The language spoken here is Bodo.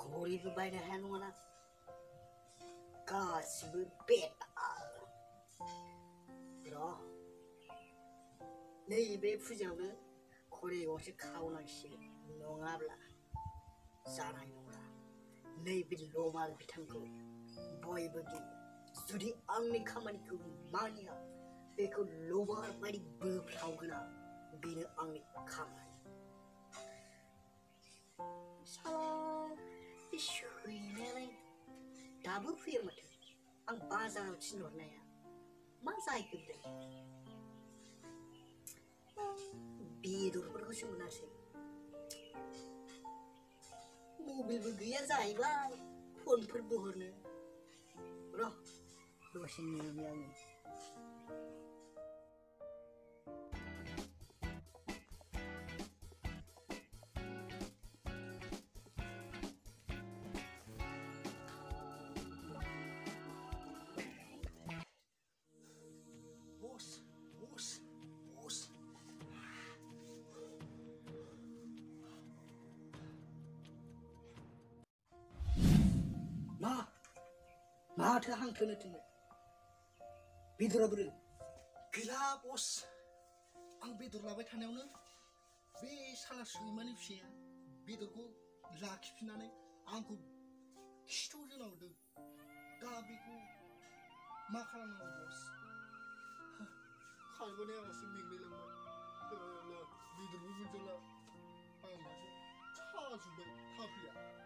घरिबो बायनो हाया नङाना गासिबो बेताल र' नैबे फुजायावनो घरि गंसे खावनांसिगोन नङाब्ला जानाय नङा नैबे लमाल बिथांखौ बयबो गियो जुदि आंनि खामानिखौ मानिया बेखौ लबार बायदि बोफ्लावगोन आं बेनो आंनि खामानि सैनायालाय दाबो फैया माथो आं बाजाराव थिनहरनाया मा जाहैखोथाय बेदरफोरखौसो मोनासै मबाइलबो गैया जाहैबाय फनफोरबो हरनो र' दसे नेनि आङो माथो हांथोनो थोनो बेदरा बोरो गैला बस आं बेदर लाबाय थानायावनो बे साला सैमानि फिसाया बेदरखौ लाखिफिननानै आंखौ खिथुजों नाहरदों दा बेखौ मा खालामनांगौ बस खारबोनाय आंहासो मेंलायलांबाय बेदरबो मोनजाला आंहासो साजोब्बाय थाफैया